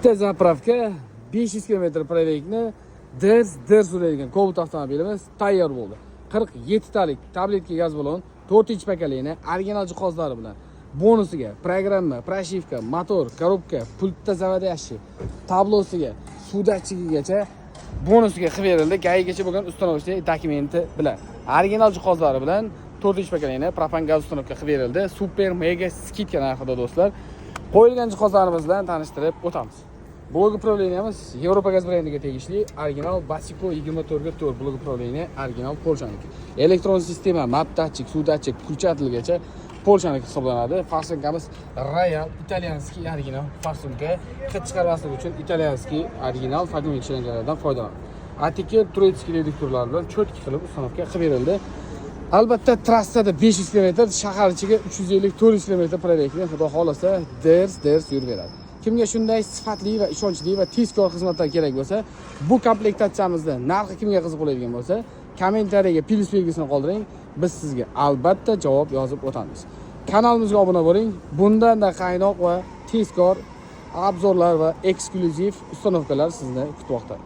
Bitta заправка, 500 km пробег ni dirs dirs uradigan Cobalt avtomobilimiz tayyor bo'ldi. 47 talik tabletka gaz balon, 4 поколение, original jihozlari bilan. Bonusiga programma, прошивка, motor, коробка, pultda заводящий, tablosiga, suv datchigigacha bonusiga qilib berildi. ГАИ gacha bo'lgan установочный dokumenti bilan. Original jihozlari bilan 4 поколение propan gaz установка qilib berildi. Super mega скидка narxida, do'stlar. Qo'yilgan jihozlarimiz bilan tanishtirib o'tamiz. Блок управления miz Yevropa gaz brendiga tegishli original Basiko 24 ga 4 блок управления, original Polshaniki. Elektron sistema, map datchik, suv datchik, включатель gacha Polshaniki hisoblanadi. Форсунка miz Royal итальянский original форсунка. Hid chiqarmaslik uchun итальянский original Fagmin shlangalardan foydalanadi. Atiki турецкий reduktorlar bilan чётко qilib установка qilib berildi. Albatta, trassada 500 km, shahar ichiga 350-400 km пробег ni, xudo xohlasa, ders ders yuraveradi. Kimga shunday sifatli va ishonchli va tezkor xizmatlar kerak bo'lsa, bu komplektatsiyamizni narxi kimga qiziq bo'ladigan bo'lsa, kommentariyaga plyus belgisini qoldiring. Biz sizga albatta javob yozib o'tamiz. Kanalimizga obuna bo'ling. Bundan-da qaynoq va tezkor обзор lar va eksklyuziv установка lar sizni kutmoqda.